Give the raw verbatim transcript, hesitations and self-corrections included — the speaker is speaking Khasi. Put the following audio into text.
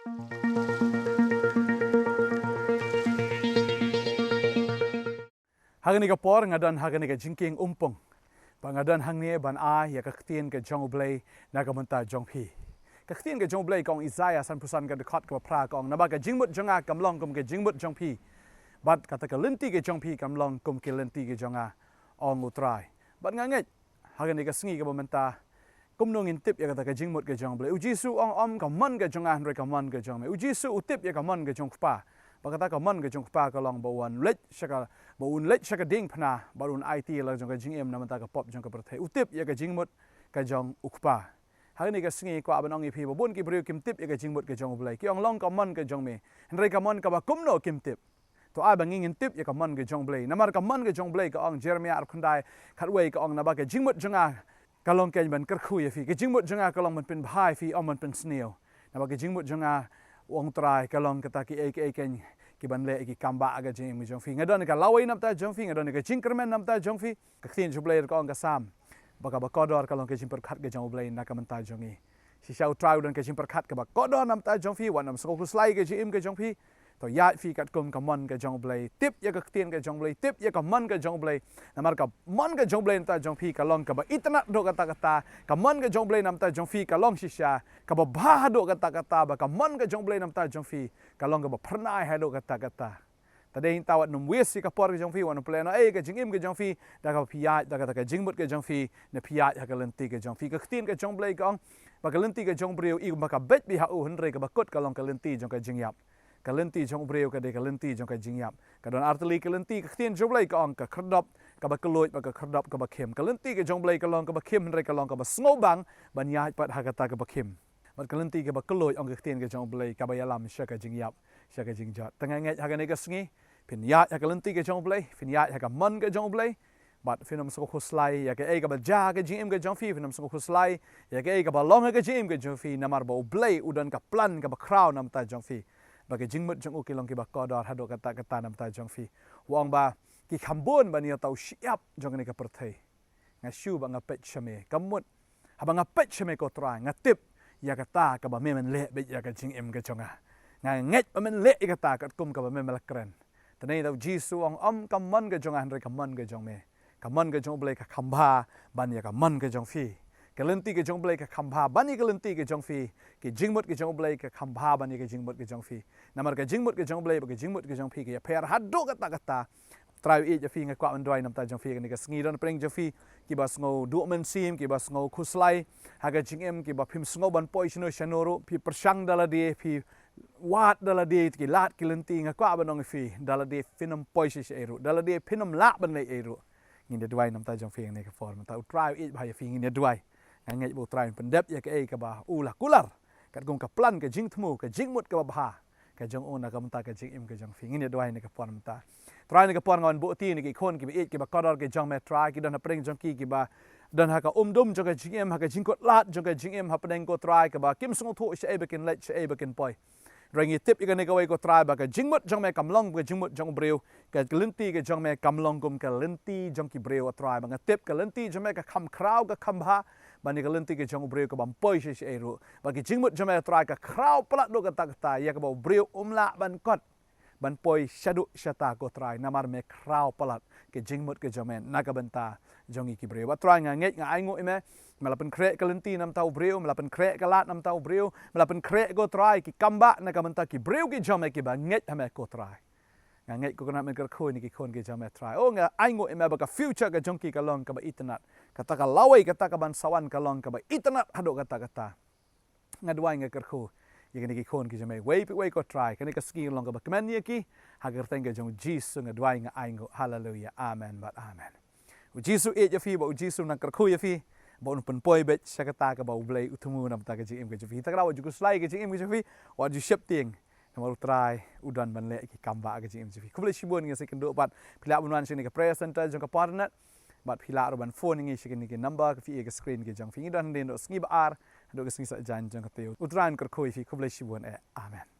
Ha kane ka por nga don ha kane ka jingkieng umpung. Ba nga don hangne ban ai ïa ka ktien ka jong U Blei na ka bynta jong phi. Ka ktien ka jong U Blei ka ong Isaiah sanphew san ka dkhot kaba phra ka ong, naba ka jingmut jong nga kam long kum ka jingmut jong phi, bad kata ka lynti ka jong phi kam long kum ki lynti ka jong nga, ong U Trai. Bad nga ngeit ha kane ka sngi kaba mynta, kumno ngin tip ïa kata ka jingmut ka jong U Blei? U Jisu u ong, ym ka mon ka jong nga, hynrei ka mon ka jong me. U Jisu u tip ïa ka mon ka jong U Kpa. Bad kata ka mon ka jong U Kpa ka long ba un leit sha ka, ba un leit sha ka diengphna, bad un aiti ïa la jong ka jingim na bynta ka pop jong ka pyrthei. U tip ïa ka jingmut ka jong U Kpa. Ha kane ka sngi kwah ban ong ïa phi, ba bun ki briew kim tip ïa ka jingmut ka jong U Blei. Ki ong long ka mon ka jong me. Hynrei ka mon kaba kumno kim tip. To ai ba ngi ngin tip ïa ka mon ka jong U Blei. Namar ka mon ka jong U Blei ka ong, Jeremiah arphew khyndai khatwei ka ong, naba ka jingmut jong nga ka long keiñ ban kyrkhu ïa phi. Ka jingmut jong nga ka long ban pynbha ïa phi, ym ban pynsniew. Naba ka jingmut jong nga, u ong Trai, ka long kata kiei kiei keiñ kiban leh ïa ki kambah ha ka jingim ka jong phi. Nga don ka lawei na bynta jong phi, nga don ka jingkyrmen na bynta jong phi. Ka ktien jong U Blei ka ong ha ka Salm ba kaba kordor ka long ka jingpyrkhat ka jong U Blei na ka bynta jong ngi. Shisha U Trai u don ka jingpyrkhat kaba kordor na bynta jong phi, wat nym sngewkhuslai ka jingim ka jong phi. To ïaid phi katkum ka mon ka jong U Blei. Tip ïa ka ktien ka jong U Blei, tip ïa ka mon ka jong U Blei. Namar ka mon ka jong U Blei na bynta jong phi ka long kaba itynnad haduh katta katta. Ka mon ka jong U Blei na bynta jong phi ka long shisha kaba bha haduh katta katta, bad ka mon ka jong U Blei na bynta jong phi ka long kaba phyrnai haduh katta katta. Te dei hangta wat nym waste ïa ka por ka jong phi, wat nym pynlehnohei ïa ka jingim ka jong phi da kaba phi ïaid da kata ka jingmut ka jong phi, ne phi ïaid ha ka lynti ka jong phi. Ka ktien ka jong U Blei ka ong ba ka lynti ka jong u briew i ba ka beit beit ha u, hynrei kaba kut ka long ka lynti jong ka jingïap. Ka lynti jong u briew ka dei ka lynti jong ka jingïap. Ka don artylli ka lynti, ka ktien jong U Blei ka ong ka khyrdop kaba kylluid bad ka khyrdop kaba khim. Ka lynti ka jong U Blei ka long kaba khim, hynrei ka long kaba sngewbang ban ïaid pat ha kata kaba khim. Bad ka lynti kaba kylluid, ong ka ktien ka jong U Blei, kaba ïalam sha ka jingïap, sha ka jingjot. Te nga ngeit ha kane ka sngi phin ïaid ha ka lynti ka jong U Blei, phin ïaid ha ka mon ka jong U Blei. Bad phin nym sngewkhuslai ïa kaei kaba jia ha ka jingim ka jong phi, phin nym sngewkhuslai ïa kaei kaba long ha ka jingim ka jong phi, namar ba U Blei u don ka plan kaba khraw na bynta jong phi. Ba ka jingmut jong u ki long kiba kordor haduh katta katta na bynta jong phi. U ong ba ki kham bun ban ïa uta u shyiap jong kane ka pyrthei. Nga shu ba nga peit sha me, ka mut haba nga peit sha me ko Trai, nga tip ïa kata kaba me men leh beit ïa ka jingim ka jong nga. Nga ngeit ba men leh ïa kata katkum kaba me men la kren. Te nangta U Jisu u ong, ym ka mon ka jong nga, hynrei ka mon ka jong me. Ka mon ka jong U Blei ka kham bha ban ïa ka mon ka jong phi. Ka lynti ka jong U Blei ka kham bha ban ïa ka lynti ka jong phi. Ka jingmut ka jong U Blei ka kham bha ban ïa ka jingmut ka jong phi. Namar ka jingmut ka jong U Blei bad ka jingmut ka jong phi ka ïapher haduh katta katta. Trai u ïeit ïa phi, nga kwah ban duwai na bynta jong phi ha kane ka sngi. Don pdeng jong phi kiba sngew duh mynsiem, kiba sngewkhuslai ha ka jingim, kiba phim sngew ban poi shano shano ruh, phi pyrshang da lade, phi wad da lade, ki lad ki lynti. Nga kwah ban ong ïa phi, da lade phin nym poi sha ei ruh, da lade phin nym lah ban leh ei ruh. Ngin ïa duwai na bynta jong phi ha kane ka por mynta. U Trai u ïeit bha ïa phi, ngin ïa duwai. Nga ngeit ba U Trai un pyndep ïa kaei kaba u la kular katkum ka plan, ka jingthmu, ka jingmut kaba bha ka jong u na ka bynta ka jingim ka jong phi. Ngin ïa duwai ha kane ka por mynta. Trai, ha kane ka por nga wan buh kti ïa ki khun kiba ïeit kiba kordor ki jong me Trai, ki don hapdeng jong ki, kiba don ha ka umdum jong ka jingim, ha ka jingkut lad jong ka jingim hapdeng ko Trai, kaba kim sngewthuh shaei ba kin leit, shaei ba kin poi. Trai, ngi tip ïa kane kawei ko Trai ba ka jingmut jong me kam long ka jingmut jong u briew, ka lynti ka jong me kam long kum ka lynti jong ki briew, Trai. Ba nga tip ka lynti jong me ka kham khraw, ka kham bha ban ïa ka lynti ka jong u briew kaba ym poi sha shaei ruh. Ba ka jingmut jong me Trai ka khraw palat haduh katta katta ïa kaba u briew um lah ban kot ban poi shaduh shata ko Trai, namar me khraw palat ka jingmut ka jong me na ka bynta jong ngi ki briew. Bad Trai, nga ngeit, nga ainguh ïa me, me la pynkhreh ka lynti na bynta u briew, me la pynkhreh ka lad na bynta u briew, me la pynkhreh ko Trai ki kambah na ka bynta ki briew ki jong me kiba ngeit ha me ko Trai. Nga ngeit ko Kynrad men kyrkhu ïa ki khun ki jong me Trai. Oh, nga ainguh ïa me ba ka future ka jong ki ka long kaba itynnad. Kata ka lawei, kata ka ban sa wan ka long kaba itynnad haduh katta katta. Nga duwai, nga kyrkhu ïa kine ki khun ki jong me iwei pa iwei ko Trai. Kane ka sngi long kaba kmen ïa ki, ha ka kyrteng ka jong u Jisu nga duwai, nga ainguh. Haleluya. Amen bad amen. U Jisu u ïeit ïa phi, bad u Jisu u nang kyrkhu ïa phi, bad un pynpoi beit sha kata kaba U Blei u thmu na bynta ka jingim ka jong phi. Te kata wat ju khuslai ka jingim ka jong phi, wat ju sheptieng. Namar u Trai u don ban leh ki kambah ha ka jingim jong phi. Khublei shibun, ngin sa ïakynduh pat. Phi lah ban wan sha kane ka prayer center jong ka Pyrnat. Bad phi lah ruh ban phone ïa ngi sha kine ki number kiba phi ïohi ha ka screen ka jong phi. Ngi don hadien haduh sngi ba ar, haduh ka sngi Saitjaiñ jong ka taïew. U Trai un kyrkhu ïa phi. Khublei shibun eh. Amen.